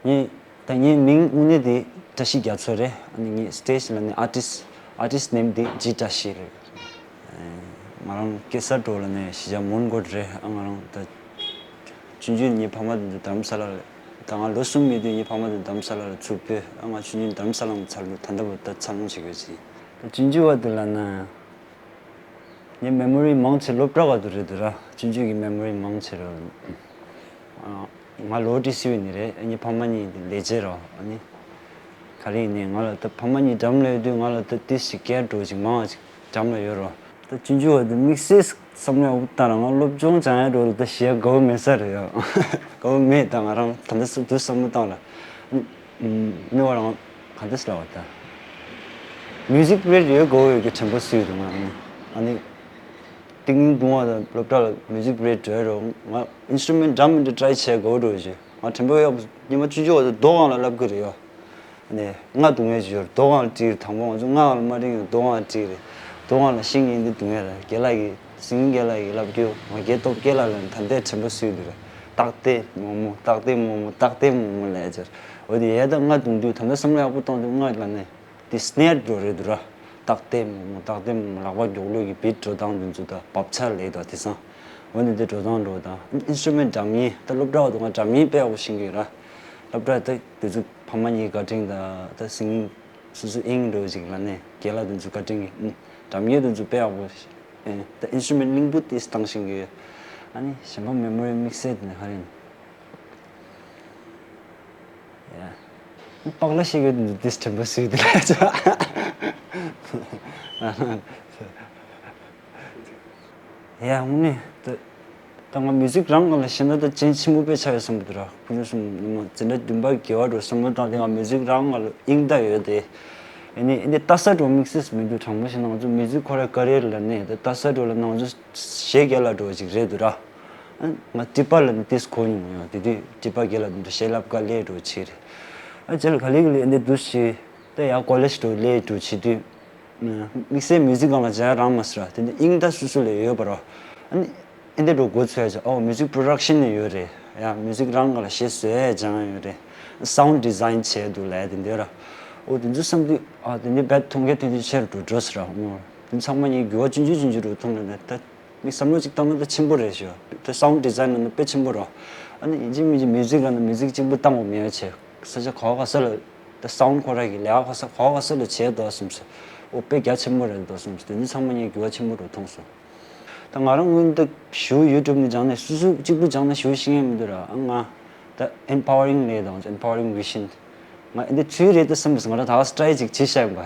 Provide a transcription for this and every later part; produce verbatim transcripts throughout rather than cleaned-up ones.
ངས་ད་ངའི་མིང་དངོས་གནས་དེ་བཀྲ་ཤིས་རྒྱ་མཚོ་རེད། ཨ་ནི་ངའི་སི་ཊེ་ཇི་ལ་ནི་ཨར་ཊིསི་ཊི་ཨར་ཊིསི་ཊི་ནེམ་དེ་ཇི་བཀྲ་ཤིས་རེད། ང་རང་གེ་སར་སྒྲོལ་ལ་ནས་གཞིས་ཆགས་མོན་གྷོ་རེད། ཨ་ང་རང་ད་ཆུང་ཆུང་ངའི་ཕ་མ་དེ་ཚོ་རྡ་རམ་ས་ལ་རེད། ད་ང་ལོ་གསུམ་ཡིན་དུས་ངའི་ཕ་མ་དེ་རྡ་རམ་ས་ལ་ལ་ཚུར་ཕེབས། ཨ་ང་ཆུང་ཆུང་རྡ་རམ་ས་ལ་ལ་འཚར་ལོངས་ད་ལྟ་བར་ད་འཚར་ལོངས་བྱེད་དགོས་ཟིན། ད་ཆུང་ཆུང་བ་དེ་ལ་ན། ངའི་མེ་མོ་རི་མང་ཆེ་སློབ་གྲྭ་བར་དུ་རེད་འདུག་ར། ཆུང་ཆུང་གི་མེ་མོ་རི་མང་ཆེ་རེད། ང་ལོ་ཏི་སི་ཡུ་ནས་རེད། ངའི་ཕ་མ་གཉིས་ལས་བྱེད་རོ། ཨ་ནི་ག་རེ་ཡིན་ནའི་ང་ལ་ད་ཕ་མ་གཉིས་འགྲམ་ལ་ཡོད་དུས་ང་ལ་ད་ཏི་ཞིག་སྐད་འགྲོ་ཅིག་མང་བ་ཅིག་འགྲམ་ལ་ཡོད་རོ། ད་ཆུང་ཆུང་བར་དུ་དམིགས་བསལ་བསམ་བློ་ཡག་པོ་བཏང་ར། ང་སློབ་སྦྱོང་སྦྱང་ཡ་འགྲོ་ལ་ད་ཞེ་དགའ་བོ་མེད་ས་རེད་ཡ། དགའ་བོ་མེད། ད་ང་རང་ད་ལྟ་སུ་དུ་བསམ་བློ་བཏང་ལ། ཨ་ནི་བར་ང་ག་འདྲ་ཟེར་བ་ད། མིའུ་ཟིག་པི་རི་ཌི་ཡོད་དགོས་ཡོད་ཀྱི་དྲན་པ་སུས་འདུག་ང་ནི། ཨ་ནི། ཏིང་ཏིང་བརྡུང་བ་དང་སློབ་གྲྭ་ལ་མིའུ་ཟིག་པི་རི་ཌི་འགྲོ་ཡ་རོ། ང་ཨིན་སི་ཊུ་མེན་ཊི་འདྲ་མི་འདྲ་ཊི་རའི་བྱས་དགོས་འགྲོ་ཞེས། ང་དྲན་པ་ཡག་པོ་ཉི་མ་ཆུང་ཆུང་བ་དང་རྡོ་སྒང་ལ་བསླབ་ཀྱི་རེད་ཡོ། ཨ་ནི་རྔ་རྡུང་ཡས་ཅིག་ཡོད་རེད། རྡོ་སྒང་ལ་བྲིས་རེད། དང་པོ་ང་ཚོ་རྔ་སྒང་ལ་མ་བྲིས་ཀྱི་རྡོ་སྒང་ལ་བྲིས་རེད། རྡོ་སྒང་ལ་ཤིང་གིས་འདི་རྡུང་ཡས་རེད། རྒན་ལགས་ཀྱིས། སིང་རྒན་ལགས་ཀྱིས་བསླབ་རྒྱུ། ང་རྒན་སྟོབས་རྒན་ལགས་ལ་ད་ལྟའི་དྲན་པ་གསོས་འདུག་ར། ཏག་ཏེ་མོ་མོ། ཏག་ཏེ་མོ་མོ། ཏག་ཏེ་མོ་མོ་ལབ་ཡ་ཅིག་རེད། འོ་དེ་ཡས་ད་རྔ་རྡུང་དུས་ད་ལྟ་བསམ་བློ་ཡག་པོ་གཏོང་དུས་རྔ་ལ་ནི་དེ་སི་ནེར་འགྲོ་རེད་འདུག་ར། ཏག་ཏེ་མོ་མོ། ཏག་ཏེ་མོ་མོ། ལག་པ་མགྱོགས་ལོས་ཀྱི་བིཊ་འགྲོ་སྟངས་དེ་ཚོ་ད་བབ་ཆགས་ལས་ད་དེང་སང་། འོ་ནི་དེ་འགྲོ་སྟངས་འགྲོ་དང་ཨིན་སི་ཊུ་མེན་ཊི་འདྲ་མིན་ད་སློབ་གྲྭ་བ་དུ་ང་འདྲ་མིན་དཔེ་ཡག་པོ་ཤེས་ཀྱི་ཡོད་ར། སློབ་གྲྭ་ད་དེ་ཚོ་ཕ་མ་གཉིས་བཀའ་དྲིན་དང་ད་སིང་སོ་སོ་ཨིང་འགྲོ་ཅིག་ལ་ནི་རྒན་ལགས་དེ་ཚོ་བཀའ་དྲིན་གྱིས། ཨུ། འདྲ་མིན་དེ་ཚོ་དཔེ་ཡག་པོ་ཤེས། ཨེ། ད་ཨིན་སི་ཊུ་མེན་ཊི་གླིང་བུ་ཏིས་བཏང་ཤེས་ཀྱི་ཡོད། ཨ་ནི་གཞན་པ་མེ་མོ་རི་དམིགས་བསལ་དེ་ནི་ག་རེ་ཡིན། ཡ། པགས་ལ་ཤེས་ཀྱི་འདུག་ཏིས་དྲན་པ་གསོས་དེ་ལ་ཆ། ཡ་དངོས་གནས་ད་ད་ང་མིའུ་ཟིག་རང་ང་ལ་ཤེས་ན་ད་བྱེད་ཆེན་པོ་དཔེ་ཆགས་ཡོད་བསམ་གྱི་འདུག་ར། ཁོ་ཚོ་གསུམ་ཉི་མ་འཛིན་གྲྭ་བདུན་པ་དགེ་བ་འགྲོ་བསམ་བློ་བཏང་དེ་ང་མིའུ་ཟིག་རང་ང་ལ་དབྱིངས་ད་ཡོད་དེ། ཨ་ནི་འདི་ལྟ་ས་འགྲོ་དམིགས་བསལ་མི་འདུག་དྲང་པོ་བཤད་ན་ང་ཚོ་མིའུ་ཟིག་ཁོ་ར་ཀ་རི་ཡར་ལ་ནས་ད་ལྟ་ས་འགྲོ་ལ་ང་ཚོ་གཞས་རྒྱག་ལ་འགྲོ་ཅིག་རེད་འདུག་ར། ཨ་ང་ཊི་པ་ལ་ནི་ཏིས་གོ་མྱོང་ཡོད། དེ་དུས་ཊི་པ་དགེ་ལ་འདི་འདྲ་གཞས་ལབ་ག་ལས་འགྲོ་ཆེ་རེད། ཨ་རྗེས་ལ་ག་ལེ་ག་ལེ་འདི་འདུག་ཞེས་ད་ཡང་ཀོ་ལེཇ་འགྲོ་ལས་འགྲོ་བྱེད་དུས། དམིགས་བསལ་མིའུ་ཟིག་སྒང་ལ་སྦྱང་ཡ་རག་མ་སོང་ར། དེ་འདྲ་དབྱིངས་ད་སོ་སོ་ལ་ཡོད་པ་ར། ཨ་ནི་ཨེ་འདྲ་འགྲོ་འགོ་ཚུགས་ཡ་ཅིག་ཨོ་མིའུ་ཟིག་པྲོ་ཌག་ཤན་ནས་ཡོད་རེད། ཡ་མིའུ་ཟིག་རང་སྒང་ལ་གཞས་བཟོ་ཡ་སྦྱང་ཡ་ཡོད་རེད། སའུན་ཌི་ཛའིན་བྱས་འདུག་ལབ་ཡ་དེ་འདྲ་ར། ཨོ་དེ་ཚོ་བསམ་དུས་ཨ་དེ་འདྲ་རྦད་མཐོང་གི་དེ་འདྲ་ཆེ་རུ་འགྲོ་འགྲོ་སོང་ར། ཨོ་དེ་ཚང་མ་ངས་འགྱུར་བ་ཆུང་ཆུང་ཆུང་ཆུང་རུ་མཐོང་ལ་ནས་ད་མི་བསམ་བློ་ཅིག་བཏང་ན་ད་ཆེན་པོ་རེད་ཤག་ད་སའུན་ཌི་ཛའིན་ལ་ནི་དཔེ་ཆེན་པོ་ར། ཨ་ནི་ཡིན་གཅིག་མིན་གཅིག་མིའུ་ཟིག་ལ་ནི་མིའུ་ཟིག་གཅིག་པུ་བཏང་བ་མེད་པ་བྱས། ས་ཆ་ག་བ་ག་ས་ལ་ད་སའུན་ཁོ་ར་གི་ལས་ཀ་ག་ས་ག་བ་ག་ས་ལ་བྱས་འདུག་བསམ་སོང་། ཨོ་དཔེ་རྒྱ་ཆེན་པོ་རེད་འདུག་བསམ་སོང་། དེ་ཚོ་ཚང་མ་ངས་འགྱུར་བ་ཆེན་པོ་རུ་མཐོང་སོང་། ད་ང་རང་སྔོན་ད་ཞུ་ཡུ་ཊུབ་ནས་སྦྱངས་ནས་སོ་སོ་གཅིག་པུ་སྦྱངས་ནས་ཞུ་ཤེས་ཀྱི་མི་འདུག་ར། ཨ་ང་ད་ཨེམ་པ་ཝ་རིང་ལས་དང་ཨེམ་པ་ཝ་རིང་བི་ཤན་ང་འདི་ཚུལ་རེད་ད་བསམ་སོང་། ང་རང་ད་ཊི་རའི་ཅིག་བྱེད་ཤག་པ།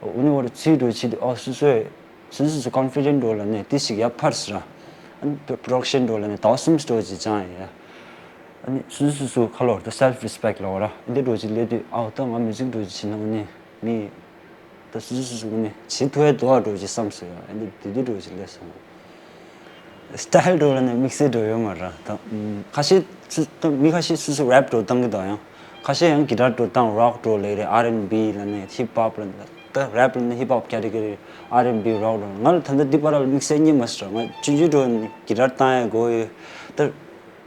ཨོ་ནི་བར་ཚུལ་འགྲོ་བྱེད་དུས་ཨོ་སོ་སོས་སོ་སོ་སོ་ཀོན་ཕི་ཌེན་ཊི་འགྲོ་ལ་ནས་དེ་ཞིག་ཡར་འཕར་སོང་ར། ཨ་ནི་པྲོ་ཌག་ཤན་འགྲོ་ལ་ནས་ཟླ་བ་གསུམ་འགྲོ་ཅིག་སྦྱངས་ཡ། ཨ་ནི་སོ་སོ་སོ་སོ་ཁ་ལོར་ད་སེལ་ཕི་རི་སི་པེག་ཊི་ལབ་ར། འདི་འགྲོ་ཅིག་སླེབས་དུས་ཨའོ་ད་ང་མིའུ་ཟིག་འགྲོ་ཅིག་བྱེད་ན་འོ་ནི་མི་ད་སོ་སོ་སོ་སོ་ངོ་ནས་བྱེད་ཐུབ་ཡ་འདུག་ཨ་འགྲོ་ཅིག་བསམ་སོང་ཡ། ཨ་ནི་དེ་དུས་འགྲོ་ཅིག་སླེབས་སོང་། སི་ཊའིལ་འགྲོ་ལ་ནི་དམིགས་བསལ་འགྲོ་ཡོད་མ་རེད་ད། ཁ་ཤས་སུ་ད་མི་ཁ་ཤས་སོ་སོ་རེབ་འགྲོ་བཏང་གི་འདུག་ཡང་ཁ་ཤས་ཡང་གི་ཊར་འགྲོ་བཏང་རོག་འགྲོ་ལེ་རེད། ཨར་ཨེན་བི་ལ་ནི་ཧིབ་ཧོབ་ལ་ནི། ད་རེབ་ལ་ནི་ཧིབ་ཧོབ་ཀེ་ཊི་གོ་རི། ཨར་ཨེན་བི་རོག་རོག་ང་ལ་ད་ལྟ་འདི་བར་ལ་དམིགས་བསལ་རྙེད་མ་སོང་། ང་ཆུང་ཆུང་འགྲོ་ནི་གི་ཊར་བཏང་ཡ་དགོས་ཡོད། ད་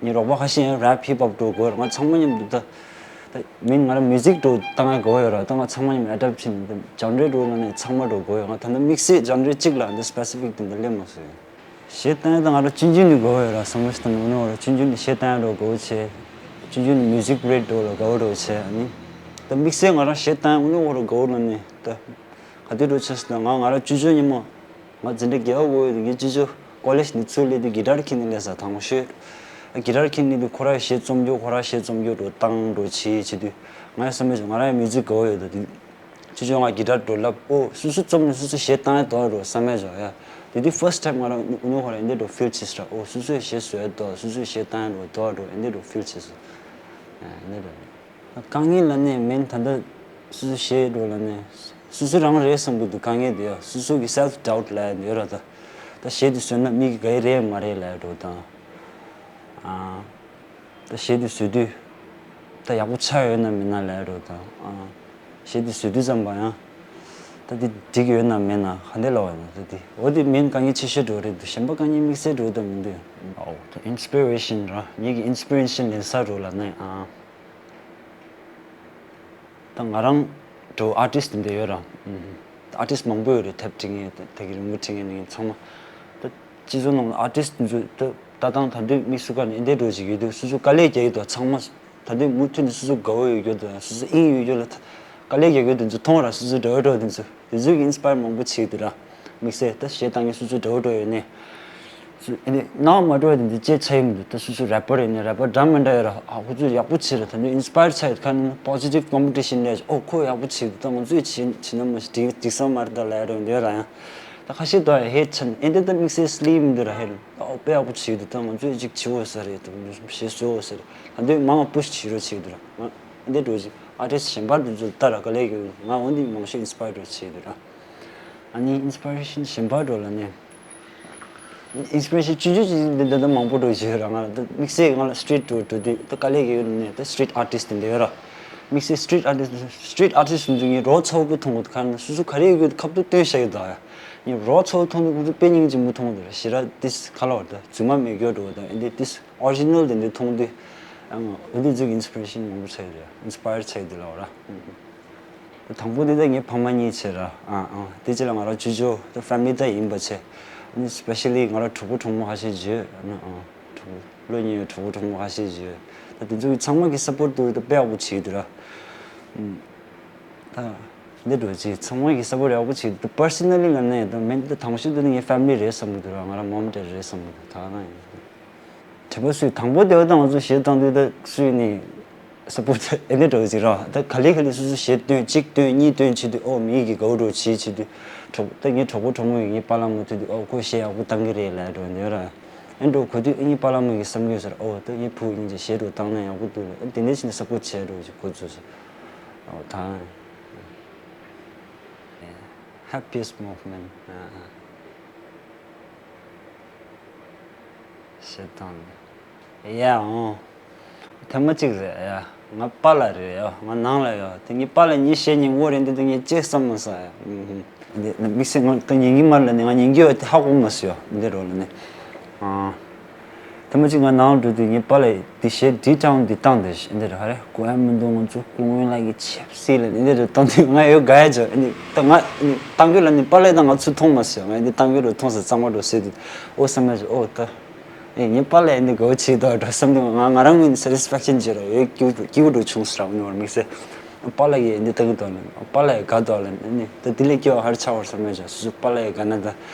ངའི་རོགས་པ་ཁ་ཤས་ཡང་རེབ་ཧིབ་ཧོབ་འགྲོ་དགོས་རེད། ང་ཚང་མ་མཉམ་དུ་ད་ད་མིན་ང་རང་མིའུ་ཟིག་འགྲོ་བཏང་ཡ་དགོས་ཡོད་ར། ད་ང་ཚང་མ་མཉམ་ཨེ་ཌབ་བྱེད་ནི་ད་ཇན་རེ་འགྲོ་ལ་ནི་ཚང་མ་འགྲོ་དགོས་ཡོད། ང་ད་ལྟ་དམིགས་བསལ་ཇན་རེ་གཅིག་ལ་འདི་སི་པེ་སི་ཕིག་དེ་འདྲ་སླེབས་མ་སོང་། གཞས་བཏང་ཡ་ད་ང་རང་ཆུང་ཆུང་ནས་དགའ་བོ་ཡོད་ར། བསམ་བློ་ཞིག་བཏང་ན་འོ་ན་འོ་ར་ཆུང་ཆུང་ནས་གཞས་བཏང་ཡ་འགྲོ་དགའ་བོ་བྱས། ཆུང་ཆུང་ནས་མིའུ་ཟིག་པི་རི་ཌི་འགྲོ་ལ་དགའ་བོ་འགྲོ་བྱས། ཨ་ནི་ད་དམིགས་བསལ་ང་རང་གཞས་བཏང་ཡ་འོ་ན་འོ་ར་དགའ་བོ་ལ་ནི་ད་ག་དུས་འགྲོ་བྱས་སོང་ན་ང་ང་རང་ཆུང་ཆུང་ཉིན་མོ་ང་འཛིན་གྲྭ་བརྒྱད་པ་འགོ་ཡོད་དུས་ངའི་ཆུང་ཆུང་ཀོ་ལེཇ་ནས་ཚུར་སླེབས་དུས་གི་ཊར་ཁྱེར་ནས་སླེབས་ས་དང་པོ་ཤོད། གི་ཊར་ཁྱེར་ནས་དུས་ཁོ་རང་གཞས་རྩོམ་རྒྱུ་ཁོ་རང་གཞས་རྩོམ་རྒྱུ་འགྲོ་བཏང་འགྲོ་བྱས་བྱས་དུས་ང་ཡང་བསམ་བློ་ཞིག་ང་རང་ཡང་མིའུ་ཟིག་དགའ་བོ་ཡོད་ད་དུས། ཆུང་ཆུང་ང་གི་ཊར་འགྲོ་ལབ། ཨོ་སོ་སོ་རྩོམ་ནས་སོ་སོ་གཞས་བཏང་ཡ་འདུག་རོ་བསམ་ཡ་བྱུང་ཡ། དེ་དུས་ཕར་སི་ཊི་ཊེམ་ང་རང་ཉོ་ཉོ་ཁོ་ར་འདི་འདྲ་ཕིལ་བྱས་སོང་ར། ཨོ་སོ་སོས་གཞས་བཟོ་ཡ་འདུག་སོ་སོས་གཞས་བཏང་ཡ་འདུག་འདུག་རོ་འདི་འདྲ་ཕིལ་བྱས་སོང་། ཨ་འདི་འདྲ་རེད། དཀའ་ངལ་ལབ་ནས་མིན་ད་ལྟ་སོ་སོ་གཞས་འགྲོ་ལབ་ནས་སོ་སོ་རང་རེད་བསམ་གི་འདུག་དཀའ་ངལ་དེ་ཡ་སོ་སོ་གི་སེལ་ཕི་ཌའུ་ཊི་ལབ་ཡ་ཡོད་ར། ད་ད་གཞས་དེ་བཟོས་ན་མི་གི་ག་ཡི་རེད་མ་རེད་ལབ་ཡ་འགྲོ་དང་། ཨ། ད་གཞས་དེ་བཟོས་དུས། ད་ཡག་པོ་ཆགས་ཡོད་ན་མིན་ན་ལབ་རོགས་དང་། ཨ། གཞས་དེ་བཟོས་དུས་ཙམ་པ་ཡང་། ད་དེ་འགྲིག་ཡོད་ན་མེད་ན་ག་འདྲ་ལབ་པ་ཡིན་ན་ད་དེ། འོ་དེ་མིན་དཀའ་ངལ་ཆེ་ཤོས་འགྲོ་རེད་འདུག་གཞན་པ་དཀའ་ངལ་དམིགས་བསལ་འགྲོ་ད་མི་འདུག་ཨོ་ད་ཨིན་སི་པི་རེ་ཤན་ར། ངེད་ཀྱི་ཨིན་སི་པི་རེ་ཤན་ལེན་ས་རོགས་ལབ་ན་ཡང་། ཨ། ད་ང་རང་འདྲ་བོ་ཨར་ཊིསི་འདི་ཡོད་ར། ཨར་ཊིསི་མང་པོ་ཡོད་རེད། དེབ་འབྲི་མཁན་དེ་གི་རི་མོ་འབྲི་མཁན་ནི་ཚང་མ། ད་སྤྱི་ཚོགས་ནང་ལ་ཨར་ཊིསི་འདི་ཚོ་ད་ལྟ་སྟངས་ད་དུང་དམིགས་སུ་བཀར་ནས་ཨེ་འདྲ་འདྲ་བོ་ཞིག་ཡོད་དུས་སོ་སོ་དཀའ་ལས་རྒྱག་གི་འདུག་ཚང་མ་ད་དུང་མུ་མཐུད་ནས་སོ་སོ་དགའ་བོ་ཡོད་རྒྱུ་དང་སོ་སོ་དབྱིངས་ཡོད་རྒྱུ་ལ་ད་དཀའ་ལས་རྒྱག་གི་འདུག་འདི་ཚོ་མཐོང་ར། སོ་སོ་འདྲ་བོ་འདྲ་བོ་འདི་ཚོ་འདི་ཚོ་གི་ཨིན་སི་པ་ཡར་མང་པོ་བྱེད་ཀྱི་འདུག་ར། དམིགས་བསལ་ད་གཞས་བཏང་མཁན་སོ་སོ་འདྲ་བོ་འདྲ་བོ་ཡོད་ནས། སུ་ཨེ་ནས་སྣང་བ་མ་འགྲོ་བ་དེ་འདི་ཅེས་ཆ་ཡི་མི་འདུག་ད་སོ་སོ་རེ་པར་ཡིན་ན་རེ་པར་འདྲ་མི་འདྲ་ཡོད་ར། ཨ་ཁོ་ཚོས་ཡག་པོ་བྱས་ར། ད་ནི་ཨིན་སི་པ་ཡར་ཆགས་ཡོད། ཁ་ནས་པོ་ཟི་ཊིབ་ཀོམ་པི་ཊི་ཤན་རེད། ཨོ་ཁོ་ཡག་པོ་བྱས་འདུག་ད་ང་ཚོས་བྱས་བྱས་ན་མ་གཞི་འགྲིག་འགྲིག་ས་མ་རེད་ད་ལབ་ཡ་འདྲ་བོ་འདི་ཡོད་ར། ཡང་ད་ཁ་ཤས་དོ་ཡ་ཧེ་ཆ་ནས་ཨེ་འདི་ད་དམིགས་བསལ་སི་ལི་ཡི་མི་འདུག་ར། ཧེ་ཨོ་དཔེ་ཡག་པོ་བྱས་འདུག་ད་ང་ཚོས་ཅིག་བྱེད་འོས་ས་རེད། ད་ང་ཚོས་གཞས་བཟོ་འོས་ས་རེད། ད་འདི་མང་བ་པུ་ཤི་བྱེད་རོགས་བྱས་འདུག་ར། ང་ཨེ་འདི་འདྲ་བོ་ཅིག་ཨར་ཊིསི་གཞན་པ་འདི་ཚོ་ལྟ་ར་དཀའ་ལས་ཀྱི་ང་འོ་འདི་མང་ཤོས་ཨིན་སི་པ་ཡར་འདྲ་བོ་བྱས་འདུག་ར། ཨ་ནི་ཨིན་སི་པ་རེ་ཤན་གཞན་པ་འདྲ་བོ་ལ་ནས། ཨིན་སི་པི་རེ་ཤན་བཅུ་བཅུ་ཅིག་འདི་འདི་འདི་མང་པོ་འགྲོ་བཞིན་ཡོད་ར། ང་ལ་ད་དམིགས་བསལ་ང་ལ་སི་ཊི་རིཊ་འགྲོ་འགྲོ་དུས་ད་དཀའ་ལས་ཀྱི་ཡོད་ནས་ད་སི་ཊི་རིཊ་ཨར་ཊིསི་འདི་འདི་ཡོད་ར། དམིགས་བསལ་སི་ཊི་རིཊ་ཨར་ཊིསི་སི་ཊི་རིཊ་ཨར་ཊིསི་འདི་ཚོ་ངས་རོགས་ཚ་བོ་པོ་མཐོང་གི་འདུག་ཁ་ན་སོ་སོ་ག་རེ་ཡོད་གི་ཁ་ཐུག་སྟོན་བཞག་གི་འདུག་ཡ། ངས་རོགས་ཚ་བོ་མཐོང་དུས་ཁོ་ཚོ་དཔེ་སྙིང་རྗེ་མོ་མཐོང་གི་འདུག་ར། ཞེ་དྲག་ཏིས་ཁ་ལོ་བར་ད་རྫུན་མ་མེད་རྒྱུ་འགྲོ་བ་དང་ཨེ་འདི་ཏིས་ཨོ་རི་ཇི་ནལ་འདི་འདི་མཐོང་དུས་ཨ་འོ་འདི་ཚོ་གི་ཨིན་སི་པི་རེ་ཤན་མང་པོ་ཆགས་ཡོད་རེད། ཨིན་སི་པ་ཡར་ཆགས་ཡོད་འདུག་ལབ་ར། དང་པོ་འདི་ད་ངའི་ཕ་མ་གཉིས་བྱས་ར། ཨ་ཨ་དེ་རྗེས་ལ་ང་རང་ཅོ་ཅོ་ད་ཕེ་མི་ལི་ད་ཡིན་པ་བྱས། ཨ་ནི་སི་པེ་ཤ་ལི་ང་རང་གྲོགས་པོ་གྲོགས་མོ་ཁ་ཤས་ཡོད། ཨ་ནི་ཨ་གྲོགས་པོ་བློ་ཉེ་བའི་གྲོགས་པོ་གྲོགས་མོ་ཁ་ཤས་ཡོད། ད་དེ་ཚོ་གི་ཚང་མ་གི་སབ་པོར་ཊི་འདུག་ད་དཔེ་ཡག་པོ་བྱེད་ཀྱི་འདུག་ར། ཨུམ། ད་འདི་འགྲོ་ཅིག་ཚང་མ་གི་སབ་པོར་ཊི་ཡག་པོ་བྱེད་ཀྱི་འདུག་པར་སོ་ནལ་ལི་ལ་ནས་ད་མེད་ད་དང་ཤོས་འདི་ནི་ངའི་ཕེ་མི་ལི་རེད་བསམ་གྱི་འདུག་ར། ང་རང་མོམ་ཌེ་ཌི་རེད་བསམ་གྱི་འདུག་ད་ང་ཡིན། དྲི་བ་སུས་དང་པོ་དེ་བ་དང་ང་ཚོ་གཞས་བཏང་དུས་ད་སུས་ནི་སབ་པོར་ཊི་ཨེ་འདྲ་འགྲོ་ཅིག་ར། ད་ག་ལེ་ག་ལེ་སོ་སོ་གཞས་བཏོན་གཅིག་བཏོན་གཉིས་བཏོན་བྱེད་དུས་ཨོ་མི་གི་དགའ་བོ་འགྲོ་བྱེད་བྱེད་དུས་གྲོགས་ད་ངའི་གྲོགས་པོ་གྲོགས་མོ་ཡིས་ངའི་པཱ་ལགས་མོ་ཐུག་དུས་ཨོ་ཁོ་གཞས་ཡག་པོ་བཏང་གི་རེད་ལབ་འགྲོ་འདོད་ར། ཨེ་འགྲོ་གོ་དུས་ངའི་པཱ་ལགས་མོ་གི་བསམ་གྱི་ཟེར་ཨོ་ད་ངའི་བུ་ཡིན་གྱི་གཞས་འགྲོ་བཏང་ན་ཡག་པོ་འདུག་ལ་ཨེ་དེ་འདྲ་བྱས་ནས་སབ་པོར་ཊི་བྱས་འགྲོ་ཅིག་ཁོ་ཚོ་ཟེར་ཨོ་ད་Happiest Moment ཨ་ཨ། གཞས་བཏང་ནས། ཡ་ཨོ། ཐེངས་མ་གཅིག་རེད་ཡ། ང་པཱ་ལགས་རེད་ཡ། ང་ནང་ལ་ཡ། དེ་ངའི་པཱ་ལགས་ངའི་གཞས་ཉན་གོ་རེད་འདི་དེ་ངས་ཅེས་བསམ་མ་སོང་ཡ། ཨུམ་ཧུམ། འདི་དམིགས་བསལ་ང་ད་ཉན་གི་མ་རེད་ལ་ནི་ང་ཉན་གི་ཡོད་དེ་ཧ་གོ་མ་སོང་ཡ། འདི་རོ་ལ་ནི། ཨ། ཐེངས་མ་གཅིག་ང་ནང་འགྲོ་དུས་ངའི་པཱ་ལགས་འདི་གཞས་འདི་ཀྲང་འདི་བཏང་དེ་འདི་རེད་ཧ་རེ་གོ་ཡ་མི་འདུག་ང་ཚོ་སྐུ་ངོ་ལགས་ཀྱི་ཆབ་སྲིད་ལ་འདི་རེད་བཏང་དུས་ང་ཡོད་དགའ་ཡ་ཅོ་འདི་ད་ང་འདི་བཏང་གི་ལ་ནི་པཱ་ལགས་ད་ང་ཚོ་མཐོང་མ་སོང་ཡ། ང་འདི་བཏང་གི་རོ་མཐོང་ས་གཙང་མ་འགྲོ་ཟེར་དུས་ཨོ་བསམ་ཡ་ཅོ་ཨོ་ད། ཨེ་ངའི་པཱ་ལགས་འདི་དགའ་བོ་བྱེད་དོ་འགྲོ་བསམ་དུས་ང་ང་རང་ངོས་ནས་སེ་ཊིས་ཕེག་ཤན་བྱེད་རོགས་ཡོད་སྐྱིད་སྐྱིད་པོ་འགྲོ་བྱུང་ཟེར་ར་ནོར་དམིགས་བསལ། པཱ་ལགས་ཀྱིས་འདི་ལྟ་གི་འདུག་ལ་པཱ་ལགས་དགའ་འདུག་ལ་ནི་ད་འདི་ལས་སྐྱིད་པ་ཧར་ཆགས་པར་བསམ་ཡ་ཅོ་སོ་སོ་པཱ་ལགས་དགའ་ན་ད་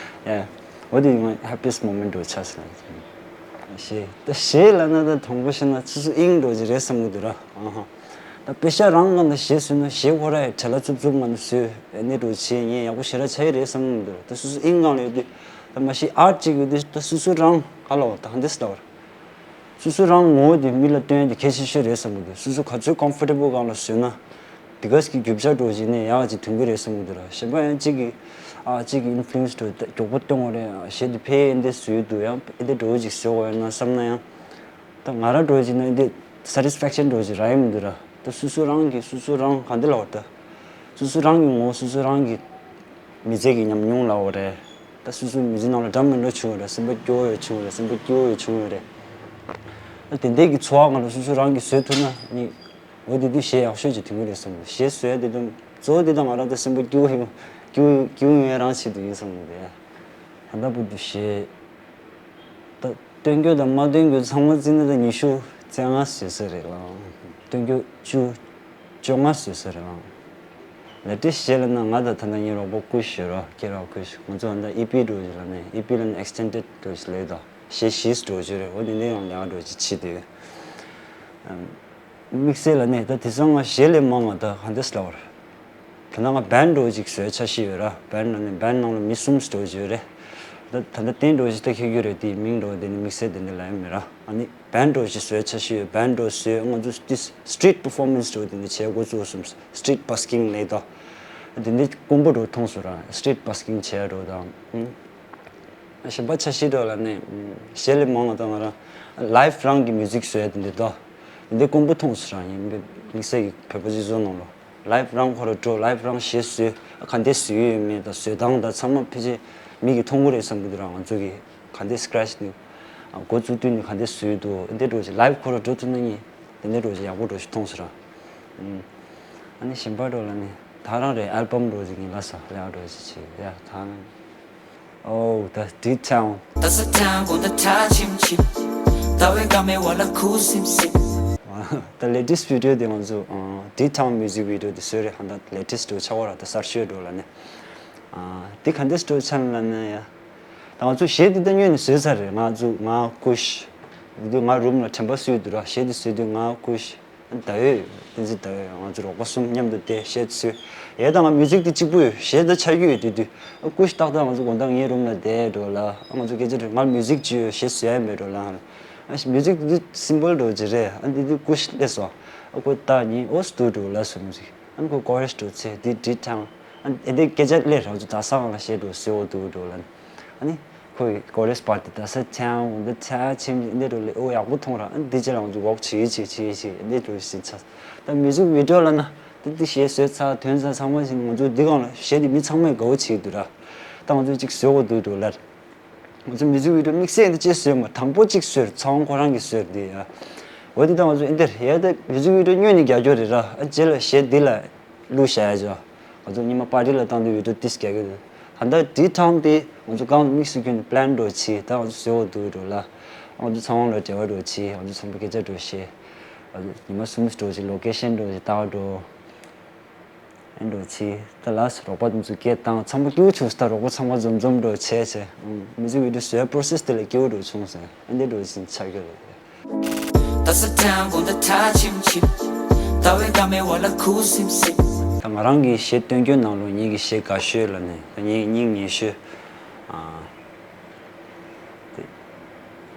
ཡ་འོ་དེ་ང་happiest moment འགྲོ་ཆགས་ཟེར་ན་ཞེས་ད་ཞེས་ལ་ན་ད་དང་པོ་ཤེས་ན་སོ་སོ་དབྱིངས་འགྲོ་གི་རེད་བསམ་གི་འདུག་ར། ཨ་ཧ། ད་དཔེ་ཤ་རང་ངང་ལ་གཞས་བཟོས་ན་གཞས་ཁོ་ར་ཡི་བྲེལ་བ་རྩུབ་རྩུབ་ངང་ནས་བཟོས་ཨེ་ནས་འགྲོ་བྱེད་ངས་ཡག་པོ་ཞེ་དྲག་ཆགས་ཡི་རེད་བསམ་གི་འདུག་ད་སོ་སོ་དབྱིངས་སྒང་ལ་ཡོད་དུས་ད་མ་གཞི་ཨར་ཊི་ཅིག་ཡོད་དུས་ད་སོ་སོ་རང་ཧ་ལོ་ད་ཧ་འདི་སི་ལ་བར། སོ་སོ་རང་ངོ་བོ་དེ་མི་ལ་སྟོན་དེ་གལ་ཆེ་ཤོས་རེད་བསམ་གི་འདུག་སོ་སོ་ག་ཚོད་ཀོམ་ཕོར་ཊེ་བལ་སྒང་ལ་བཟོས་ན། དེ་ག་ཅིག་གི་རྒྱུ་ཆ་འགྲོ་བཞིན་ནས་ཡག་ཅིག་ཐོན་གི་རེད་བསམ་གི་འདུག་ར། གཞན་པ་ཡང་གཅིག་གི་ཨ་གཅིག་གི་ཨིན་ཕུ་ལུ་ཨེན་སི་འགྲོ་ད་མགྱོགས་པོ་གཏོང་བ་རེད་གཞས་དེ་ཕལ་ཨེ་འདི་བཟོས་འདུག་ཡང་ཨེ་འདི་འགྲོ་ཅིག་བཟོ་དགོས་ཡོད་ན་བསམ་ན་ཡང་། ད་ང་ར་འགྲོ་བཞིན་ན་ཨེ་འདི་སེ་ཊིས་ཕེག་ཤན་འགྲོ་ཅིག་རག་ཡི་མི་འདུག་ར། ད་སོ་སོ་རང་གིས་སོ་སོ་རང་ག་འདི་ལ་བ་ད། སོ་སོ་རང་གི་ངོ་བོ་སོ་སོ་རང་གི་མི་ཚེ་གི་ཉམས་མྱོང་ལབ་དགོས་རེད། ད་སོ་སོའི་མི་ཚེ་ནང་ལ་འདྲ་མི་འདྲ་བྱུང་ཡོད་རེད། སེམས་པ་སྐྱོ་བོ་ཡོད་བྱུང་ཡོད་རེད། སེམས་པ་སྐྱིད་པོ་ཡོད་བྱུང་ཡོད་རེད། ད་དེ་འདྲའི་གི་ཚོར་བ་ང་ལ་སོ་སོ་རང་གིས་བཟོས་ཐུབ་ན་ནི་འོ་དེ་དུས་གཞས་ཡག་ཤོས་ཅིག་ཐོན་གི་རེད་བསམ་གི་འདུག་གཞས་བཟོ་ཡ་དེ་དང་གཙོ་བོ་དེ་དང་ང་རང་ད་སེམས་པ་སྐྱིད་པོ་ཡོང་སྐྱིད་པོ་སྐྱིད་པོ་ཡོང་ཡ་རང་ཆེད་དུ་ཡིན་བསམ་གི་འདུག་ད་ལྟ་བར་དུ་གཞས་ད་སྟོན་རྒྱུ་དང་མ་སྟོན་རྒྱུ་ཚང་མ་བརྩིས་ན་ད་ཉི་ཤུ་རྩ་ལྔ་བཟོས་ས་རེད་ལ། སྟོན་རྒྱུ་བཅུ་བཅོ་ལྔ་བཟོས་ས་རེད་ལ། ལ་ཏི་གཞས་ལ་ན་ང་དང་ད་ལྟ་ངའི་རོགས་པ་ཀུ་ཤི་རོ་ཀེ་རོ་ཀུ་ཤི་ང་ཚོ་ད་ཨི་པི་འགྲོ་གི་ལ་ནས་ཨི་པི་ལ་ན་ཨེག་སི་ཊེན་ཌེཌ་འགྲོ་གི་ལས་དང་གཞས་བཞི་འགྲོ་གི་རེད། འོ་དེ་འདྲ་ཡང་ལས་ཀ་འགྲོ་གི་བྱེད་དུས། དམིགས་བསལ་ལ་ནས་ད་དེ་ཚང་ང་གཞས་ལས་མང་བ་ད་ག་འདྲས་ལབ་པར། ད་ལྟ་ང་བན་འགྲོ་ཅིག་བཟོས་འཆར་གཞི་ཡོད་ར། བན་ལ་ནི་བན་ནང་ལ་མི་གསུམ་འགྲོ་ཅིག་ཡོད་རེད། ད་ད་ལྟ་བན་འགྲོ་ཅིག་ད་ཁྱེད་རྒྱུ་རེད། དེའི་མིང་འགྲོ་དེ་ནི་དམིགས་བསལ་དེ་འདྲ་ལ་ཡང་མེད་ར། ཨ་ནི་བན་འགྲོ་ཅིག་བཟོས་འཆར་གཞི་ཡོད། བན་འགྲོ་བཟོས་ང་ཚོ་དེ་སི་ཊི་རིཊ་པར་ཕོར་མན་སི་འགྲོ་དེ་ནི་བྱས་འགོ་བཙུགས་སོང་། སི་ཊི་རིཊ་བྷ་སི་ཀིང་ལས་ད། དེ་འདྲའི་དཀོན་པོ་འགྲོ་མཐོང་སོང་ར། སི་ཊི་རིཊ་བྷ་སི་ཀིང་བྱས་འགྲོ་དང་། གཞན་པ་འཆར་གཞི་འགྲོ་ལ་ནི་གཞས་ལས་མང་བ་དང་ང་རང་ལའེབ་རང་གི་མིའུ་ཟིག་བཟོས་དེ་འདྲ་ད། དེ་འདྲའི་དཀོན་པོ་མཐོང་སོང་ར། ཡིན་པས་དམིགས་བསལ་གྱི་བོད་པ་སྤྱི་ཚོགས་ནང་ལ། ལའེབ་རང་ཁོ་ར་འགྲོ་ལའེབ་རང་གཞས་བཟོས་ག་འདྲས་བཟོས་ཡོད་མེད་དང་བཟོས་སྟངས་དང་ཚང་མ་ཕལ་ཆེར་མིག་གིས་མཐོང་གི་རེད་བསམ་གྱི་འདུག་ར། ང་ཚོ་གིས་ག་འདྲས་སི་ཀེ་རེ་ཆི་ནས་འགོ་བཙུགས་དུས་ནས་ག་འདྲས་བཟོས་འདུག་དེ་འདྲས་འགྲོ་ཅིག་ལའེབ་ཁོ་ར་འགྲོ་ཐུབ་ན་ནི་དེ་འདྲས་འགྲོ་ཅིག་ཡག་པོ་འགྲོ་ཞིག་མཐོང་སོང་ར། ཨུམ། ཨ་ནི་གཞན་པ་འགྲོ་ལ་ནི་ད་རང་རེ་ཨལ་བམ་འགྲོ་ཅིག་ཡིན་ལ་ས་ལ་འགྲོ་ཅིག་བྱེད་ཡ་ད་ནི། Oh the D-Town. ད་ས་ཐང་གོ་ད་ད་ཆིམ་ཆིམ། ད་བའི་ག་མེ་བ་ལ་ཁུ་སིམ་སིམ། The latest video དེ་ང་ཚོ་D-Town music video དེ་བཟོས་རེད། ཧ་ད་latest འགྲོ་ཆགས་པ་ར་ད་གསར་ཤོས་འགྲོ་ལ་ནི། དེ་ག་འདྲས་འགྲོ་ཆགས་ལ་ནི་ཡ། ད་ང་ཚོ་གཞས་དེ་ད་སྔོན་ནས་བཟོས་ཚར་རེད། ང་ཚོ་ང་ཀུ་ཤ། དེ་དུས་ང་རུམ་ལ་དྲན་པ་གསོས་འདུག་ར། གཞས་དེ་བཟོས་དུས་ང་ཀུ་ཤ། ཟླ་འོད། བསྟན་འཛིན་ཟླ་འོད། ང་ཚོ་རོགས་པ་གསུམ་མཉམ་དུ་བསྡད་གཞས་བཟོས། ཡས་ད་ང་མིའུ་ཛིག་དེ་གཅིག་པུ་ཡོད། གཞས་ད་ཆགས་ཀྱི་ཡོད་དེ་དུས། ཨ་ཀུ་ཤ་ཏག་ཏག་ང་ཚོ་དགོང་དག་ངའི་རུམ་ལ་བསྡད་འགྲོ་ལ། ཨ་ང་ཚོ་སྐད་ཆ་དྲིས། ང་མིའུ་ཛིག་ཅིག་ཡོད། གཞས་བཟོས་ཡ་མེད་འགྲོ་ལ། ཨ་མིའུ་ཛིག་དེ་དུས་སིམ་པལ་འགྲོ་ཅིག་རེད། ཨ་དེ་དུས་ཀུ་ཤ་སླེབས་སོང་། ཨ་ཁོ་ད་ཉིན་ཨོ་སི་འདུག་འགྲོ་ལ་སོ་མིའུ་ཛིག་ཨ་ཁོ་ཀོ་རེ་སི་འགྲོ་ཚེ་དེ་ཌི་ཐའུན། ཨ་དེ་སྐད་ཆ་སླེབས། རང་ཚོ་ད་ས་གང་ལ་གཞས་འགྲོ་ཟེར་འོ་འདུག་འགྲོ་ལ། ཨ་ནི། ཁོའི་ཀོ་རེ་སི་པར་དེ་ད་ས་ཐང་འོ་འདི་ཚ་ཆེམ་འདི་འགྲོ་ལེ་ཨོ་ཡག་པོ་མཐོང་ར། ཨ་འདི་ཅི་ལ་ང་ཚོ་ཝོག་བྱེད་བྱེད་བྱེད་བྱེད་འདི་འགྲོ་ཞིག་ཆ། ད་མིའུ་ཛིག་བི་ཌི་ཡོ་ལ་ན་ད་འདི་གཞས་བཟོས་ཚར་དོན་ཚར་ཚང་མ་བཞིན་ང་ཚོ་འདི་གང་ལ་གཞས་འདི་མི་ཚང་མས་དགའ་བོ་བྱེད་འདུག་ར། ད་ང་ཚོ་ཅིག་བཟོས་འོ་འདུག་འགྲོ་ལར། ང་ཚོ་མིའུ་ཛིག་བི་ཌི་ཡོ་དམིགས་བསལ་འདི་ཅི་བཟོས་མ་དང་པོ་ཅིག་བཟོས་ར་ཚ་བོ་ཁོ་རང་གིས་བཟོས་འདི་ཡ། འོ་འདི་ད་ང་ཚོ་ཨེ་འདིར་ཡ་ད་མིའུ་ཛིག་བི་ཌི་ཡོ་སྔོན་ནས་རྒྱག་རྒྱུ་རེད་ར། ཨ་རྗེས་ལ་གཞས་འདི་ལ། བླུགས་བཞག་ཡ་ཅོ། ང་ཚོ་ཉི་མ་པར་ཊི་ལ་བཏང་དུས་ཡུ་ཊུབ་ཏིས་རྒྱག་གི་འདུག་ད་ལྟ་ཌི་ཐའུན་དེ་ང་ཚོ་གང་དམིགས་སུ་བསྐྱོན་ནས་པི་ལན་འགྲོ་བྱས། ད་ང་ཚོ་བཟོས་འོ་འདུག་འགྲོ་ལ། ང་ཚོ་ཚང་མ་ལ་འབྲེལ་བ་འགྲོ་བྱས། ང་ཚོ་ཚང་མ་སྐད་ཆ་འགྲོ་བཤད། ང་ཚོ་ཉི་མ་གསུམ་འགྲོ་བྱས། ལོ་ཀེ་ཤན་འགྲོ་བྱས། ལྟ་བ་འགྲོ། ཨེ་འགྲོ་བྱས། ད་ལ་སི་རོགས་པ་དེ་ཚོ་སྐད་བཏང་། ཚང་མ་སྐྱིད་པོ་བྱུང་སོང་། ད་རོགས་པ་ཚང་མ་འཛོམས་འཛོམས་འགྲོ་བྱས་བྱས། མིའུ་ཛིག་བི་ཌི་ཡོ་བཟོས་པོ་རོ་སེ་སི་དེ་ལ་སྐྱིད་པོ་འགྲོ་བྱུང་སོང་། ཨེ་འདི་འགྲོ་བཞིན་ཆགས་ཀྱི་རེད། ད་ས་ཐང་གོ་ད་ད་ཆིམ་ཆིམ། ད་བའི་ག་མེ་བ་ལ་ཁུ་སིམ་སིམ། ད་ང་རང་གི་གཞས་སྟོན་རྒྱུའི་ནང་ལོགས་ངེད་ཀྱི་གཞས་དགའ་ཤོས་ལ་ནི་ད་ངེད་སྙིང་ཉེ་ཤོས། ཨ།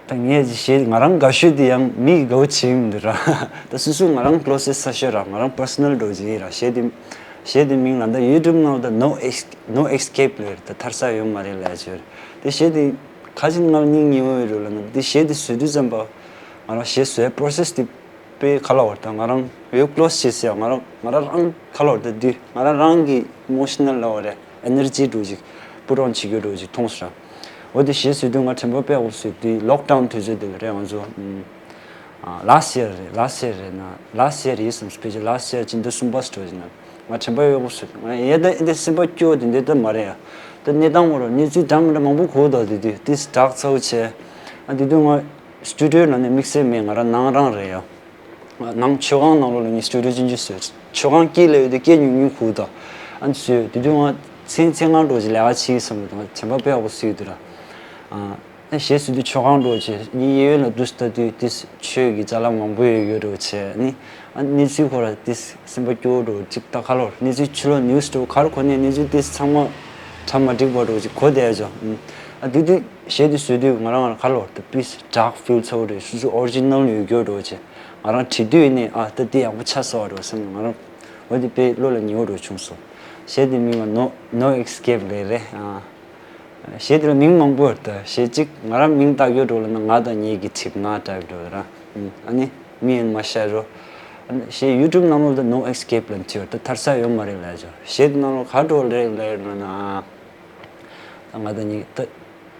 ད་ངས་གཞས་ང་རང་དགའ་ཤོས་དེ་ཡང་མི་གིས་དགའ་བོ་བྱེད་ཀྱི་མི་འདུག་ར། ད་སོ་སོ་ང་རང་ཀློ་སེ་ས་ཤོས་ར། ང་རང་པར་སོ་ནལ་འགྲོ་བྱེད་ཡིན་ར། གཞས་དེ་གཞས་དེ་མིང་ལ་ད་ཡུ་ཊུབ་ནང་ད་No Ex- No Escape ལབ་རེད། ད་ཐར་ས་ཡོད་མ་རེད་ལབ་ཡ་ཅིག་ཡོད་རེད། དེ་གཞས་དེ་ག་ཅིག་ང་ལ་སྙིང་ཉེ་བོ་ཡོད་རེད་ལབ་ན། དེ་གཞས་དེ་བཟོས་དུས་ཙམ་པ་ང་རང་གཞས་བཟོ་ཡ་པོ་རོ་སེ་སི་དེ་དཔེ་ག་ལབ་དགོས་རེད། ད་ང་རང་ཡོད་ཀློ་སེ་ཟེར་ཡ། ང་རང་ང་རང་རང་ག་ལབ་དགོས་རེད། ད་དུས་ང་རང་རང་གི་ཨི་མོ་ཤི་ནལ་ལབ་དགོས་རེད། ཨེ་ནར་ཇི་འདྲ་བོ་ཅིག་པུཊ་ཨོན་བྱེད་རྒྱུ་འདྲ་བོ་ཅིག་མཐོང་སོང་ར། འོ་དེ་གཞས་བཟོས་དུས་ང་དྲན་པ་དཔེ་ཡག་པོ་བཟོས་དུས་ལོག་ཌའུན་དུས་ཚོད་དེ་ལ་རེད། ང་ཚོ་ཨམ། ཨ། ལ་སི་ཡར་རེད། ལ་སི་ཡར་རེད་ན། ལ་སི་ཡར་ཡིན་བསམ། སྤེ་ཆ་ལ་སི་ཡར་སྤྱི་ཟླ་གསུམ་པ་ཙམ་འདྲ་བོ་ཅིག་ན་ང་དྲན་པ་ཡག་པོ་བཟོས། ང་ཡས་ད་ཨེ་འདི་སེམས་པ་སྐྱོ་བོ་དེ་འདྲ་ད་མ་རེད་ཡ། ད་གནས་སྟངས་འོ་ར་གནས་ཚུལ་འདྲ་མི་འདྲ་མང་པོ་གོ་ད། དེ་དུས་ཏིས་དྲག་ཚ་བོ་བྱས། ཨ་དེ་དུས་ང་སི་ཊུ་ཌི་ཡོ་ལ་ནི་དམིགས་བསལ་མེད། ང་རང་ནང་རང་རེད་ཡ། ནང་མཆོད་ཁང་ནང་ལོགས་ལ་ངས་སི་ཊུ་ཌི་ཡོ་ཆུང་ཆུང་བཟོས། མཆོད་ཁང་དཀྱིལ་ལ་ཡོད་དུས་སྐད་ཉུང་ཉུང་གོ་ད། ཨ་ནི་བཟོས། དེ་དུས་ང་མཚན་མཚན་གང་འགྲོ་ཅིག་ལས་ཀ་བྱེད་ཀྱི་བསམ་གྱི་འདུག་ང་དྲན་པ་དཔེ་ཡག་པོ་གསོས་ཀྱི་འདུག་ར། ཨ། ཨ་གཞས་བཟོས་དུས་མཆོད་ཁང་འགྲོ་བྱས། ངའི་གཡས་གཡོན་ལ་དུས་ལྟ་དུས་ཏིས་ཆོས་ཀྱི་ཅ་ལག་མང་པོ་ཡོད་ཡོད་འགྲོ་བྱས་ནི། ཨ་གནས་ཚུལ་ཁོ་ར་ཏིས་སེམས་པ་སྐྱོ་བོ་འགྲོ་ཅིག་ད་ག་ལབ་དགོས་རེད། གནས་ཚུལ་ཕྱི་ལོགས་ནིའུ་སི་འདྲ་བོ་ག་རེ་གོ་ནའི་གནས་ཚུལ་ཏིས་ཚང་མ་གྲ་མ་འགྲིག་པ་འགྲོ་ཅིག་གོ་བསྡད་ཅོ། ཨ་དེ་དུས་གཞས་དེ་བཟོས་དུས་ང་རང་ང་ག་ལབ་དགོས་རེད། ད་ཏིས་ཌརྐ་ཕིལ་ཚ་བོ་རེད། སོ་སོ་ཨོ་རི་ཇི་ནལ་ཡོད་རྒྱུ་འགྲོ་བྱས། ང་རང་བྲིས་དུས་ནི་ཨ་ད་འདི་ཡག་པོ་ཆགས་སོང་བ་འགྲོ་བསམ། ང་རང་འོ་དེ་དཔེ་བློ་ལ་ཉེ་བོ་འགྲོ་བྱུང་སོང་། གཞས་དེ་མིང་ལ་No No Escape ལབ་རེད། ཨ། གཞས་དེ་ལ་མིང་མང་པོ་ཡོད་རེད། ད་གཞས་གཅིག་ང་རང་མིང་བཏགས་ཡོད་འགྲོ་ལབ་ན་ང་དང་ངེད་ཀྱི་གྲིབ་ནག་འདྲ་བོ་འགྲོ་ར། ཨ་ནི་Me and My Shadow། ཨ་ནི་གཞས་ཡུ་ཊུབ་ནང་ལོགས་ལ་No Escape ལབ་བྲིས་ཡོད་རེད། ད་ཐར་ས་ཡོད་མ་རེད་ལབ་ཅོ། གཞས་དེ་ནང་ལོགས་ག་འགྲོ་རེད་ལབ་ན། ད་ང་དང་ངེད་ད་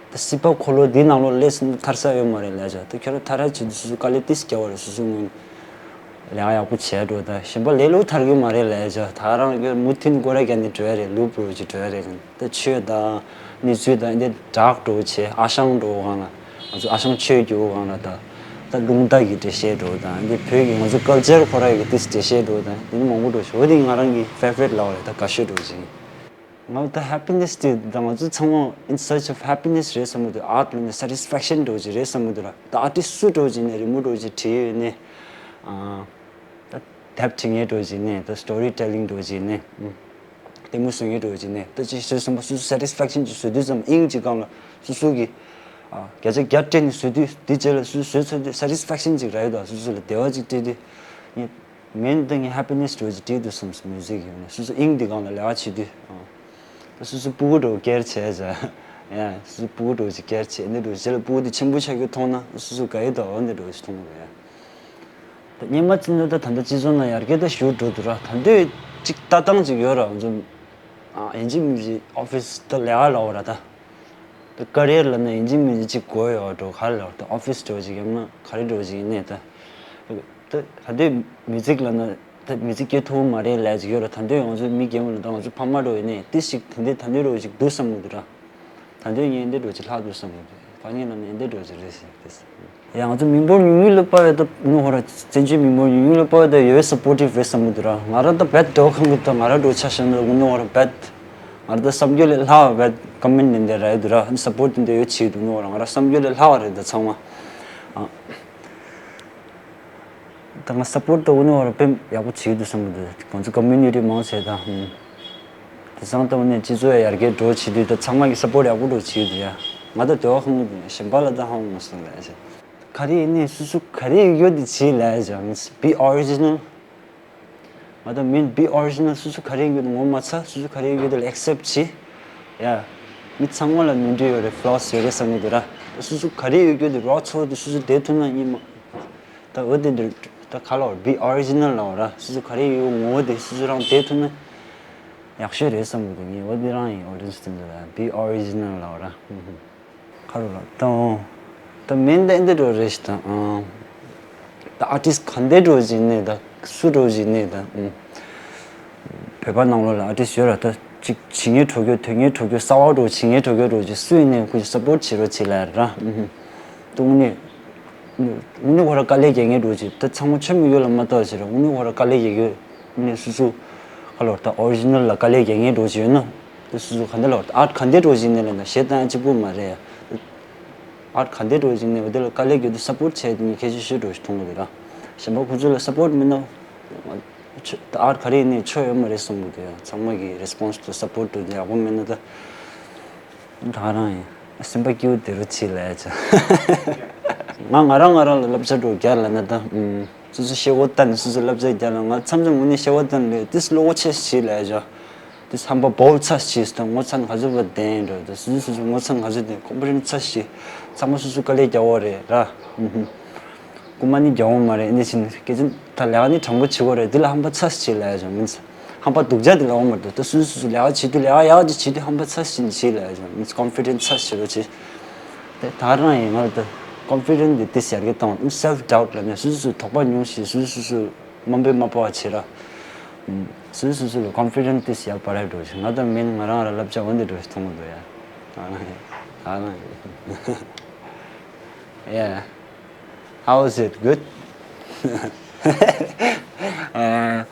ད་སྲིད་པ་འཁོར་ལོ་འདི་ནང་ལོགས་སླེབས་སོང་ན་ཐར་ས་ཡོད་མ་རེད་ལབ་ཅོ། ད་ཁྱོད་རང་ཐར་ར་བྱེད་དུས་སོ་སོ་དཀའ་ལས་ཏིས་རྒྱག་པ་རེད། སོ་སོ་སྔོན། ལས་ཀ་ཡག་པོ་བྱས་འགྲོ། ད་གཞན་པ་ལས་སླ་པོ་ཐར་གི་མ་རེད་ལབ་ཅོ། ད་རང་གི་མུ་མཐུད་སྒོ་ར་བརྒྱབ་ནས་འགྲོ་ཡ་རེད། ལུབ་རུ་ཅིག་འགྲོ་ཡ་རེད། ད་ཆོས་དང་གནས་ཚུལ་དང་འདི་ཌརྐ་འགྲོ་བྱས། ཨ་ཞང་འགྲོ་སྒང་ལ་ང་ཚོ་ཨ་ཞང་ཆོས་རྒྱུག་སྒང་ལ་ད་ད་རླུང་རྟ་གི་འགྲེལ་བཤད་འགྲོ་དང་འདི་བོད་ཀྱི་ང་ཚོ་ཀལ་ཅར་ཁོ་ར་གི་ཏིས་འགྲེལ་བཤད་འགྲོ་དང་འདི་ནི་མང་པོ་འགྲོ་ཤོག་འོ་དེ་ང་རང་གི་ཕེ་ཝ་རི་ཊི་ལབ་པ་རེད། ད་དགའ་ཤོས་འགྲོ་ཅིག་ང་ད་ཧེ་པི་ནེ་སི་དེ་ད་ང་ཚོ་ཚང་མ་in search of happiness རེད་བསམ་གི་འདུག་ཨར་ཊི་ལ་ནི་སེ་ཊི་སི་ཕེག་ཤན་འགྲོ་ཅིག་རེད་བསམ་གི་འདུག་ར། ད་ཨར་ཊི་སི་ཊི་སུ་འགྲོ་ཅིག་ནས་རི་མོ་འགྲོ་ཅིག་བྲིས་ཡོད་ནས། ཨ། ད་དེབ་བྲིས་མཁན་འགྲོ་ཅིག་ནས། ད་སི་ཊོ་རི་ཊེ་ལིང་འགྲོ་ཅིག་ནས། ཨ། ལྟད་མོ་བཟོ་མཁན་འགྲོ་ཅིག་ནས། ད་ཅིག་བཟོས་སོང་པ་སོ་སོ་སེ་ཊི་སི་ཕེག་ཤན་ཅིག་བཟོ་དུས་ཙམ་དབྱིངས་ཅིག་སྒང་ལ་སོ་སོ་གི། ཨ། བརྒྱ་ཆ་བརྒྱ་སྤྲད་ནས་བཟོ་དུས་དེ་རྗེས་ལ་སོ་སོ་བཟོས་ཚར་དུས་སེ་ཊི་སི་ཕེག་ཤན་ཅིག་རག་ཡོད། ད་སོ་སོ་ལ་བདེ་བ་ཅིག་སྤྲད་དུས། ངས་མེན་ད་ངས་ཧེ་པི་ནེ་སི་འགྲོ་ཅིག་བྲིས་འདུག་བསམ་སོང་། མིའུ་ཟིག་ཡོད་ནས་སོ་སོ་དབྱིངས་འདི་སྒང་ལ་ལས་ཀ་བྱེད་དུས། ཨ། ད་སོ་སོ་སྤུ་གུ་འདྲ་བོ་སྐྱེར་བྱས་ཟེར། ཡ། སོ་སོ་སྤུ་གུ་འདྲ་བོ་ཅིག་སྐྱེར་བྱས་འདི་འདྲ་བོ་རྗེས་ལ་སྤུ་གུ་འདི་ཆེན་པོ་ཆགས་རྒྱུ་མཐོང་ན་སོ་སོ་དགའ་ཡི་འདུག་འོ་འདི་འདྲ་བོ་ཞིག་མཐོང་གི་འདུག་ཡ། ད་སྔོན་མ་ཚོ་ད་ད་ལྟ་སྤྱི་ཚོགས་ནང་ཡར་རྒྱས་ད་ཞེ་པོ་འགྲོ་འདུག་ར། ད་དུང་ཅིག་ལྟ་སྟངས་ཅིག་ཡོད་ར། ང་ཚོ་ཨ་ཡིན་གཅིག་མིན་གཅིག་ཨོ་ཕི་སི་ད་ལས་ཀ་ལབ་པ་ར་ད། ད་ཀ་རི་ཡར་ལབ་ན་ཡིན་གཅིག་མིན་གཅིག་ཅིག་དགོས་ཡོད་འགྲོ། ག་རེ་ལབ་ད་ཨོ་ཕི་སི་འདྲ་བོ་ཅིག་ཡང་ན་ག་རེ་འདྲ་བོ་ཅིག་ཡིན་ནའི་ད། ད་ག་དུས་མིའུ་ཟིག་ལབ་ན་ ད་མི་ཚེ་སྐྱེལ་ཐུབ་མ་རེད་ལབ་ཅིག་ཡོད་ར། ད་དུང་ང་ཚོ་མི་རྒན་མོ་ལ་ད་ང་ཚོ་ཕ་མ་འདྲ་བོ་ཡིན་ནའི་ཏི་ཞིག་ད་འདི་ད་འདི་འདྲ་བོ་ཞིག་འདུག་བསམ་གི་འདུག་ར། ད་དུང་ངས་འདི་འདྲ་བོ་ཅིག་ལྷག་འདུག་བསམ་གི་འདུག་དཀའ་ངལ་ལ་ནི་འདི་འདྲ་བོ་ཅིག་རེད་ཟེར་ཏེ། ཡང་ང་ཚོ་མི་འབོར་ཉུང་ཉུང་ལ་དཔའ་བའི་ད་ནུ་ཧོ་ར་བཙན་བྱོལ་མི་འབོར་ཉུང་ཉུང་ལ་དཔའ་བའི་ད་ཡོད་སབ་པོར་ཊིབ་རེད་བསམ་གི་འདུག་ར། ང་ར་ད་བེད་འདྲ་བོ་ཁང་གི་ད་ང་ར་འདྲ་བོ་ཆ་བཞག་ན་ད་ནུ་ཧོ་ར་བེད་ང་ར་ད་བསམ་རྒྱུ་ལས་ལྷག་བེད་ཀོ་མེན་ཊི་འདི་འདྲ་ར་ཡོད་འདུག་ར། སབ་པོར་ཊི་འདི་འདྲ་ཡོད་བྱེད་འདུག་ནུ་ཧོ་ར། ང་ར་བསམ་རྒྱུ་ལས་ལྷག་བ་རེད་ད་ཚང་མ། ཨ། ད་ང་སབ་པོར་ཊི་ད་འུ་ནི་བར་དཔེ་ཡག་པོ་བྱེད་ཀྱི་འདུག་བསམ་གྱི་འདུག་ང་ཚོ་ཀོ་མིའུ་ནི་ཊི་མང་ཆེ་ད། ཧུམ། དེང་སང་ད་འུ་ནི་སྤྱི་ཚོགས་ཡར་རྒྱས་འགྲོ་བྱེད་དུས་ད་ཚང་མ་གིས་སབ་པོར་ཊི་ཡག་པོ་འགྲོ་བྱེད་ཀྱི་འདུག་ཡ། ང་ད་དེ་བ་ཧང་གི་འདུག་གཞན་པ་ལ་ད་ཧང་མ་སོང་ལ་ཡ། ག་རེ་ཡིན་ནའི་སོ་སོ་ག་རེ་ཡོད་དེ་བྱེད་ལ་ཡ། ཇ་མིན་སི་be original། ང་ད་མིན་be original། སོ་སོ་ག་རེ་ཡོད་དེ་ངོ་མ་ཚ། སོ་སོ་ག་རེ་ཡོད་དེ་ལ་ཨེག་སེབ་བྱེད། ཡ། མི་ཚང་མ་ལ་ནོར་འཁྲུལ་ཡོད་རེད། ཕི་ལོ་སི་ཡོད་རེད་བསམ་གྱི་འདུག་ར། སོ་སོ་ག་རེ་ཡོད་རྒྱུ་དེ་རོགས་ཚོ་དེ་སོ་སོ་བསྡད་ཐུབ་ན་ཡིན་མ། ད་འོ་དེ་འདིར་ད་ག་ལ་བར་be original ལ་བར་ར། སོ་སོ་ག་རེ་ཡོད་ངོ་བོ་དེ་སོ་སོ་རང་བསྡད་ཐུབ་ན་ཡག་ཤོས་རེད་བསམ་གྱི་འདུག་ངས་འོ་དེ་རང་ཡིན། ཨོ་ཌི་ཡེན་སི་དེ་འདྲ་ལ་བར་be original ལ་བར་ར། ཧུམ་ཧུམ། ག་རུ་ལ་ད་འོ། ད་མིན་ད་འདི་འདྲ་རེད་ཤི་ད། ཨང་། ད་ཨར་ཊིསི་ག་འདྲ་འདྲ་ཞིག་ནས་ད་སུ་འདྲ་ཞིག་ནས་ད། ཨུམ། བོད་པ་ནང་ལོགས་ལ་ཨར་ཊིསི་ཡོད་ར། ད་ཅིག་བྱེད་མཁན་གྲོས་མཁན་དོན་གཉེར་གྲོས་མཁན་གསར་བ་འདྲ་བྱེད་མཁན་གྲོས་མཁན་འདྲ་ཅིག་སུ་ཡིན་ནའི་ཁོ་ཅིག་སབ་པོར་ཊི་བྱེད་རོགས་བྱེད་ལ་ར། ཨུམ། ད་དངོས་གནས་དངོས་གནས་ཁོ་ར་དཀའ་ལས་རྒྱག་མཁན་འདྲ་ཅིག་ད་ཚང་མ་ཆོ་མི་ཡོད་ལ་མ་ལྟོས་བྱེད་ར། དངོས་གནས་ཁོ་ར་དཀའ་ལས་རྒྱག་གི་ཡོད། དངོས་གནས་སོ་སོ་ག་ལོར་ད་ཨོ་རི་ཇི་ནལ་ལ་དཀའ་ལས་རྒྱག་མཁན་འདྲ་ཅིག་ཡོད་ན། དེ་སོ་སོ་ག་འདྲ་ལོར་ད་ཨར་ཊི་ག་འདྲ་འདྲ་ཞིག་ནས་ལ་ན་གཞས་བཏང་གཅིག་པུ་མ་རེད་ཡ། ཨར་ཊི་ག་འདྲ་འདྲ་ཞིག་ནས་འོ་དེ་ལ་དཀའ་ལས་རྒྱག་དུས་སབ་པོར་ཊི་བྱས་དེ་ནི་གལ་ཆེ་ཤོས་འདྲ་ཞིག་མཐོང་གི་འདུག་ར། གཞན་པ་ཁོ་ཚོ་ལ་སབ་པོར་ཊི་མིན་ན་ཆོ་ད་ཨར་ཊི་ག་རེ་ཡིན་ནའི་ཆོ་ཡོད་མ་རེད་བསམ་གི་འདུག་ཡ། ཚང་མ་གི་རེ་སི་པོན་སི་དང་སབ་པོར་ཊི་དེ་ཡག་པོ་མེད་ན་ད། ད་རང་ཡིན། སེམས་པ་སྐྱིད་པོ་དེ་རུ་ཆེ་ལ་ཡ་ཆ། ང་ང་རང་ང་རང་ལ་བསླབ་བྱ་འདྲ་རྒྱག་ལ་ན་ད། ཨུམ། སོ་སོ་ཤེས་བོ་ད་ནི་སོ་སོ་བསླབ་བྱ་རྒྱག་ལ་ང་མཚམས་མཚམས་ངུ་ནི་ཤེས་བོ་ད་ནི་ཏིས་བློ་ཆེ་ཆེ་ལ་ཡ་ཆ། ཏིས་ཧམ་པ་བོལ་ཆ་ཆེ་སྟ་ངོ་ཚ་ནི་ག་ཚོད་བ་དན་འགྲོ་ད་སོ་སོ་སོ་སོ་ངོ་ཚ་ནི་ག་ཚོད་དན་ཀོམ་པི་ཊི་ཆ་ཆེ། ཚང་མ་སོ་སོ་དཀའ་ལས་རྒྱག་བོ་རེད་ར། ཨུམ། རྐུ་མ་ནི་རྒྱག་འོང་མ་རེད། ཨ་ནི་ཕྱིན་སྐད་ཆ་ད་ལས་ཀ་ནི་དྲང་པོ་བྱེད་དགོས་རེད། འདི་ལ་ཧམ་པ་ཚ་ཞིག་བྱེད་ལ་ཡ་ཅང་མིན། ཧམ་པ་སྡུག་ཅག་འདི་ལ་འོང་མ་འདུག་ད་སོ་སོ་སོ་སོ་ལས་ཀ་བྱེད་དུས་ལས་ཀ་ཡག་ཅིག་བྱེད་དུས་ཧམ་པ་ཚ་ཞིག་བྱེད་ལ་ཡ་ཅང་མིན། ཀོན་ཕི་ཌེན་སི་ཚ་ཞིག་རོ་བྱེད། དེ་ད་རང་ཡིན་ང་ལ་ད་ཀོན་ཕི་ཌེན་སི་འདི་ཏི་ཡར་རྒྱས་བཏང་བ་སེལ་ཕི་ཌའུ་ཊི་ལ་ནས་སོ་སོ་སོ་དོགས་པ་ཉུང་ཞིག་སོ་སོ་སོ་སོ་དམའ་འབེབས་མ་སྤོ་བ་བྱེད་ར། སོ་སོ་སོ་སོ་ལ་ཀོན་ཕི་ཌེན་སི་ཏི་ཡར་སྤར་ར་འགྲོ་ཞིག་ང་ད་མིན་ང་རང་ར་བསླབ་བྱ་འོ་འདི་འགྲོ་ཞིག་མཐོང་གི་འདུག་ཡ། ད་རང་ཡིན། ད་རང་ཡིན། Yeah. How was it? Good? Uh,